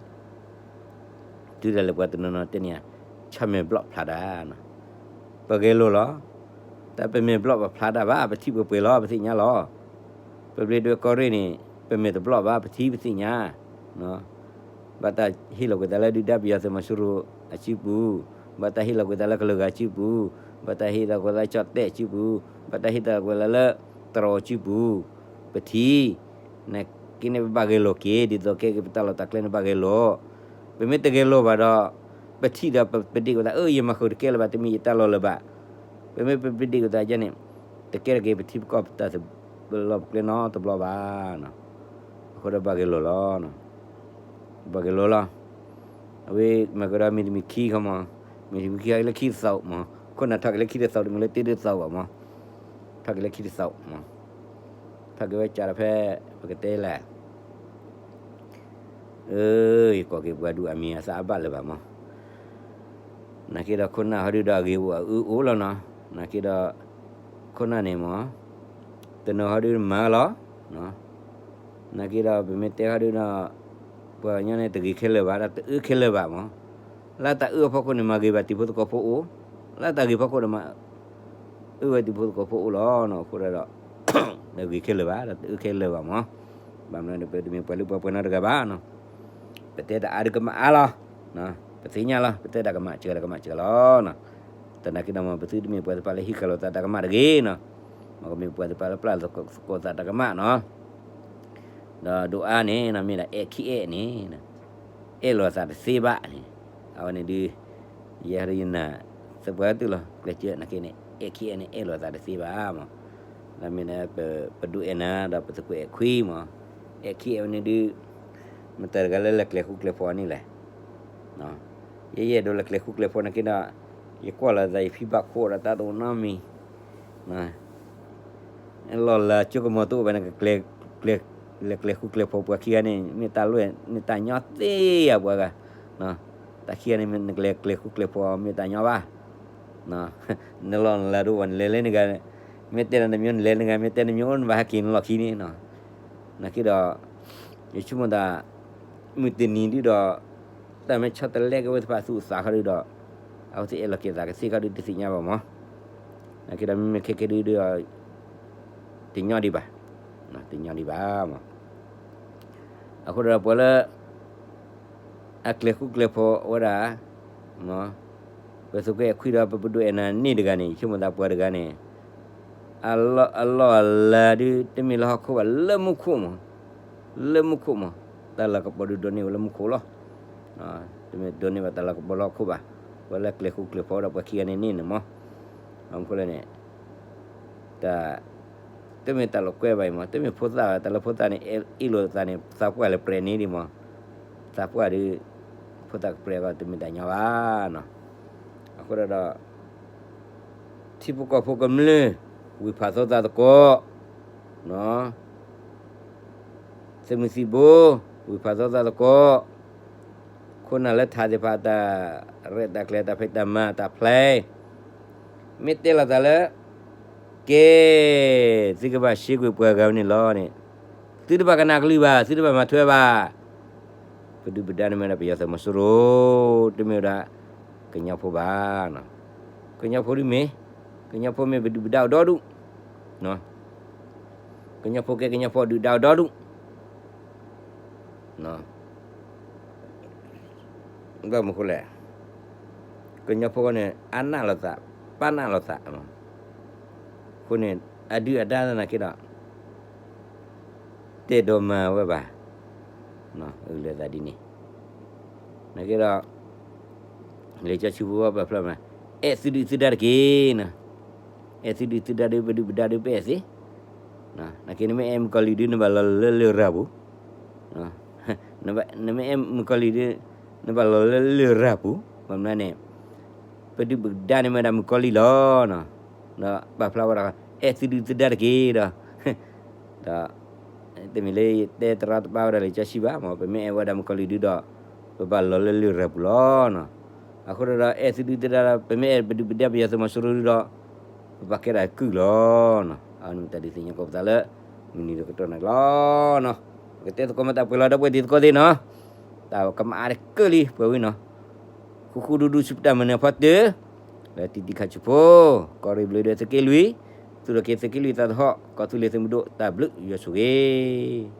တုၤဒၣ်လဲာ်ပှၤတနီၤနီၤတဲန့ၣ်ဧါ, ဆၣ်မဲာ်ဘျီၣ်ဖျါဒၣ်, ပဂဲၤလိာ်လီၤ. တၢ်ပမဲာ်ဘျီၣ်ပဖျါဒၣ်ဘၣ် ပထံၣ်ပှဲၤပှဲၤလီၤ ပသ့ၣ်ညါလီၤ. ပဘျ့ဒွဲၣ်ကီၢ်ရ့ၣ်န့ၣ် ပမဲာ်တဘျီၣ်ဘၣ် ပထံၣ်ပသ့ၣ်ညါ ဘၣ်တၢ်ဟ့ၣ်လီၤကွံာ်သးလၢဒုၣ်ဒါပယီၤသုးမီၤစိရိၤအစုပူၤ, ဘၣ်တၢ်ဟ့ၣ်လီၤကွံာ်သးလၢကလုာ်ဂၤအစုပူၤ, ဘၣ်တၢ်ဟ့ၣ်လီၤကွံာ်သးလၢကၠီၣ်တဲၣ်အစုပူၤ, ဘၣ်တၢ်ဟ့ၣ်လီၤကွံာ်သးလၢ တရီအစုပူၤ, ပထံၣ် နာ်က့န့ၣ် ပဘၣ်ဂဲၤလိာ်က့ၤ ဒ်သိးကဲက့ၤပတၢ်လီၢ်တၢ်ကျဲန့ၣ် ဘၣ်ဂဲၤလိာ်. ပမ့ၢ်တဂဲၤလိာ်ဘၣ်ဒီး ပထံၣ်ဒီးပ ပဒ့ၣ်က့ၤသး အၢ ယမၤဃုာ်တကဲလၢၤဘၣ် တမ့ၢ်ယတၢ်လီၢ်လၢၤဘၣ်. ပမ့ၢ်ပ ပဒ့ၣ်က့ၤသးယဲန့ၣ် တကဲတဂ့ၤ ပထံပကီၢ်ပတၢ် ပလီၢ်ပကျဲနီတဘျီဘၣ်. အဃိဒီးဘၣ်ဂဲၤလိာ်လီၤ. ဘၣ်ဂဲၤလိာ်လီၤ. အဝဲမၤကဒီးမ့ၢ်တမံၤခံခီမး, မ့ၢ်တမံၤခံလၢခံတသီမး, ခိၣ်နၢ်ထီၣ်က့ၤလၢခံတသီ တမ့ၢ်လၢတ့ၢ်တသီဘၣ်မး, ထီၣ်က့ၤလၢခံတသီမး, ထီၣ်က့ၤဝဲကးဒီးဖဲ ပကတဲလဲၣ် အၢ ယကိးက့ၤပှၤဒုးအမံၤအသၣ်အဘၣ်လၢၤဘၣ်မး, နာ်က့ဒီးခိၣ်နၢ်ဟီဒုးဒီးအဂ့ၤအိၣ်အအၢအိၣ်လီၤနီၤ, နာ်က့ဒီး ခိၣ်နၢ်န့ၣ်မး တနီၤဟီဒုးမၤလီၤ, နာ်က့ဒီးပမ့ၢ်တဲဟီဒုးဒီး ပှၤကညီန့ၣ်တဂ့ၤခဲလၢာ်ဘၣ် ဒီးတအၢခဲလၢာ်ဘၣ်မး, လၢတၢ်အၢအဖီခိၣ်န့ၣ် မၤဂ့ၤဘၣ်တံၤဖိသကိးဖိအိၣ်, လၢတၢ်ဂ့ၤဖီခိၣ်ဒီး အၢဝဲတံၤဖိသကိးဖိအိၣ်လီၤ. အဃိဒီး တဂ့ၤခဲလၢာ်ဘၣ် ဒီးတအၢခဲလၢာ်ဘၣ်မး, ဘၣ်မနုၤဒီး ပတမ့ၢ်ပှၤလၢပှဲၤပှဲၤနီတဂၤဘၣ်နီၤ, ပတဲတၢ်အါဒုးကမၣ်အါလီၤ, ပသ့ၣ်ညါလီၤ ပတဲတၢ်ကမၣ်စှၤတၢ်ကမၣ်စှၤလီၤနီၤ, သနာ်က့ဒီးမး ပသုတမ့ၢ်ပှၤတဖၣ်လၢဟံးဃာ်လိာ်သးတၢ်ကမၣ်တဂ့ၤနီၤ, မ့ၢ်ကမ့ၢ်ပှၤတဖၣ်လၢပျၢ်သကိးသးတၢ်ကမၣ်နီၤ, ဒီးဒိးအါန့ၣ် မ့ၢ်ဒၣ်အဲၣ်ခံအဲၣ်န့ၣ် အဲၣ်လိာ်သးတသ့ဘၣ်န့ၣ်, အဝဲန့ၣ်ဒုး ယဲဟီဒုးယနာ် သပှၢ်တုၤလီၤ ကျဲးစၢးနာ်က့န့ၣ် အဲၣ်ခံအဲၣ်န့ၣ် အဲၣ်လိာ်သးတသ့ဘၣ်မး, လၢမ့ၢ်ဒၣ် ပဒိးအဲၣ်နၤ ဒီးပသုးခိၣ်အဲၣ်ခွံမး, အဲၣ်ခံအဲၣ်ဝဲန့ၣ်ဒုး မတၤတဂၤလၢလဲၤကျဲၤဃူကျဲၤဖိးန့ၣ်လဲၣ်, ယဲယအဲၣ်ဒိးလဲၤကျဲၤဃူကျဲၤဖိးနာ်က့ဒီး ယကွၢ်လီၤသးယဖံဘၣ်ခိၣ်ဒီးတၢ်တအိၣ်နီတမံၤ လီၢ်လၤကၠိကမီၤတအိၣ်ဘၣ်န့ၣ် ကလဲၤကျဲၤဃူကျဲၤဖိးပှၤခံဂၤန့ၣ် မ့ၢ်တၢ်လၢ မ့ၢ်တၢ်ညီသ့ဧါပှၤဂၤ, တၢ်ခံဂၤန့ၣ် နကလဲၤကျဲၤဃူကျဲၤဖိးမ့ၢ်တၢ်ညီဘၣ်, နလီၢ်နလၤဒိၣ်ဘၣ် နလဲၤလၢနဂၤ, မ့ၢ်တဲနမ့ၢ်နလဲၤနဂၤ မ့ၢ်တဲနမ့ၢ်အိၣ်နဘၣ်ဟဲက့ၤနလီၢ်ခံန့ၣ်, နာ်က့ဒီး ယဆိကမိၣ်သး မုၢ်တနံၤဒုးဒီး တၢ်မ့ၢ်ဆီတလဲက့ၤဝဲသ့ၣ်တဖၣ်သူၣ်အသးခီဒုးဒီး အဝဲသ့ၣ်အဲၣ်လီၤက့ၤသးကသ့ခီဒုးတသ့ၣ်ညါဘၣ်မး, နာ်က့ဒီးမ့မ့ၢ်ခဲကဲဒုးဒီး တညီဒံးဘၣ်, တညီဒံးဘၣ်မး, အဃိဒီးပှၤလၢ အကျဲၤဃူကျဲၤဖိးဝဲဒၣ် ပသုးခိၣ်အဲၣ်ခွံဒီး ပပဒိးအဲၣ်နၤန့ၣ်တဂၤန့ၣ် ဆိကမိၣ်သးပှၤတဂၤန့ၣ် အလီၢ်အလၤဒုး တမ့ၢ်လၢဟီၣ်ခိၣ်ဘၣ် လၢမူခိၣ်မး, လၢမူခိၣ်မး, တၢ်လၤကပီၤဒုးဒိးန့ၢ်ဝဲလၢမူခိၣ်လီၤ. တမ့ၢ်ဒိးန့ၢ်ဘၣ်တၢ်လၤကပီၤလၢဟီၣ်ခိၣ်ဘၣ်, ပှၤလၢကျဲၤဃူကျဲၤဖိးဒီးပှၤခံဂၤန့ၣ်န့ၣ်မး, ဘၣ်မနုၤလဲၣ်န့ၣ် တၢ် တမ့ၢ်တၢ်လိာ်ကွဲဘၣ်အံၤမး, တမ့ၢ်ဖိသၣ်ဘၣ်, တၢ်လၢဖိသၣ်န့ၣ် အ့ၣ်လိာ်သးန့ၣ် သးပှၢ်လဲၤပြဲးန့ၣ်ဒံးမး, သးပှၢ်ဒုး ဖိသၣ်ကပြဲးအဂီၢ် တမ့ၢ်တၢ်ညီဘၣ်နီၤ, အဃိဒီး ထံဖိကီၢ်ဖိကမျၢၢ် ဝံၢ်ဖးသိသးသကိး, သုးမုၢ်သံၣ်ဘိ ဝံၢ်ဖးသိသးသကိး, ခိၣ်နၢ်လၢထးသ့ၣ်တဖၣ် တၢ်ရဲၣ်တၢ်ကျဲၤ တၢ်ဖံးတၢ်မၤ တၢ်ဖျဲး မ့ၢ်တဲလီၤသးလၢ ကဲ, သုကဘၣ်ရှဲကွံာ်ပှၤဂၤန့ၣ်လီၤ. သုတဘၣ်ကနၣ်ကလုၢ်ဘၣ်, သုတဘၣ်မၤထွဲဘၣ်. ပဒုၣ်ပဒါန့ၣ်မ့ၢ်ဝဲဒၣ်ပယီၤသုးမီၤစိရိၤ, တမ့ၢ်ဝဲဒၣ်ကညီဖိဘၣ်. ကညီဖိဒ်မ့ၢ်, ကညီဖိမ့ၢ်ပဒုၣ်ပဒါအိၣ်ဒီဒူၣ်, ကညီဖိကဲကညီဖိဒုၣ်ဒါအိၣ်ဒီဒူၣ်. ဘၣ်မနုၤအဃိလဲၣ်, ကညီဖိန့ၣ် အါနးလိာ်သး, ပာ်နးလိာ်သး, အဃိန့ၣ် အဒုၣ်အဒါသနာ်က့ဒီး တဲဒိးမၤဝဲဘၣ်, အုၣ်လၢသးဒ်န့ၣ်, နာ်က့ဒီး လံာ်စီဆှံဖိပာ်ဖျါမး, အဲၣ်သုဒုၣ်သုဒါတက့ၢ်. အဲၣ်သုဒုၣ်သုဒါဒီး ပဒုၣ်ပဒါဒီး ပအဲၣ်သ့, နာ်က့နမ့ၢ်အဲၣ်မုၣ်ကီၤလံၢ်ဒုး နဘၣ်လီၤလၢလရာ်ပူၤ, နမ့ၢ်အဲၣ်မုၣ်ကီၤလံၢ်ဒုး နဘၣ်လီၤလၢလရာ်ပူၤ, ဘၣ်မနုၤန့ၣ် ပဒုၣ်ပဒါန့ၣ်မ့ၢ်ဝဲဒၣ်မုၣ်ကီၤလံၢ်လီၤ. ဒီးပာ်ဖျါဝဲဒၣ် အဲၣ်သုဒုၣ်သုဒါတက့ၢ်ဒီး, ဒီး တမ့ၢ်လၢယတဲတရီတပါဝဲဒၣ်လံာ်စီဆှံဘၣ်, မ်ပမ့ၢ်အဲၣ်ဝဲဒၣ်မုၣ်ကီၤလံၢ်ဒုးဒီး ပဘၣ်လီၤလၢလရာ်ပူၤလီၤ. အဃိဒီး အဲၣ်သုဒုၣ်သုဒါဒီး ပမ့ၢ်အဲၣ်ပဒုၣ်ပဒါပယီၤသုးမီၤစိရိၤဒုးဒီး ပဘၣ်ကဲဒၣ်ကုၢ်လီၤ. အန့ၣ်တၢ်ဒုးသ့ၣ်ညါကိးပသးလၢ မုၢ်နံၤတကတီၢ်န့ၣ်လီၤ. ပကတဲသကိးမၤတၢ်ပှဲၤလီၤ ဒီပုၢ်ဝဲၢ်တံၤသကိးသ့ၣ်နီၤ, တၢ်ကမၣ်အါတကၢၢ်လံ ပှဲၤဝံၤနီၤ, ဃူဃူဒူဒူဆူပတၢ်မုၢ်နံၤဖီတၢၢ်, လၢတံၤတံၤခါဆူဖိ, ကီၢ်ရ့ၣ်ဘျုးဒီးသုးက့လွံၢ်, သူၣ်ထီၣ်က့ၤသုးက့လွံၢ်သးသဟီၣ်, ကီၢ်သူလ့ၤသုးမုၢ်ဒိၣ် တၢ်ဘျုးယွၤဆိၣ်ဂ့ၤ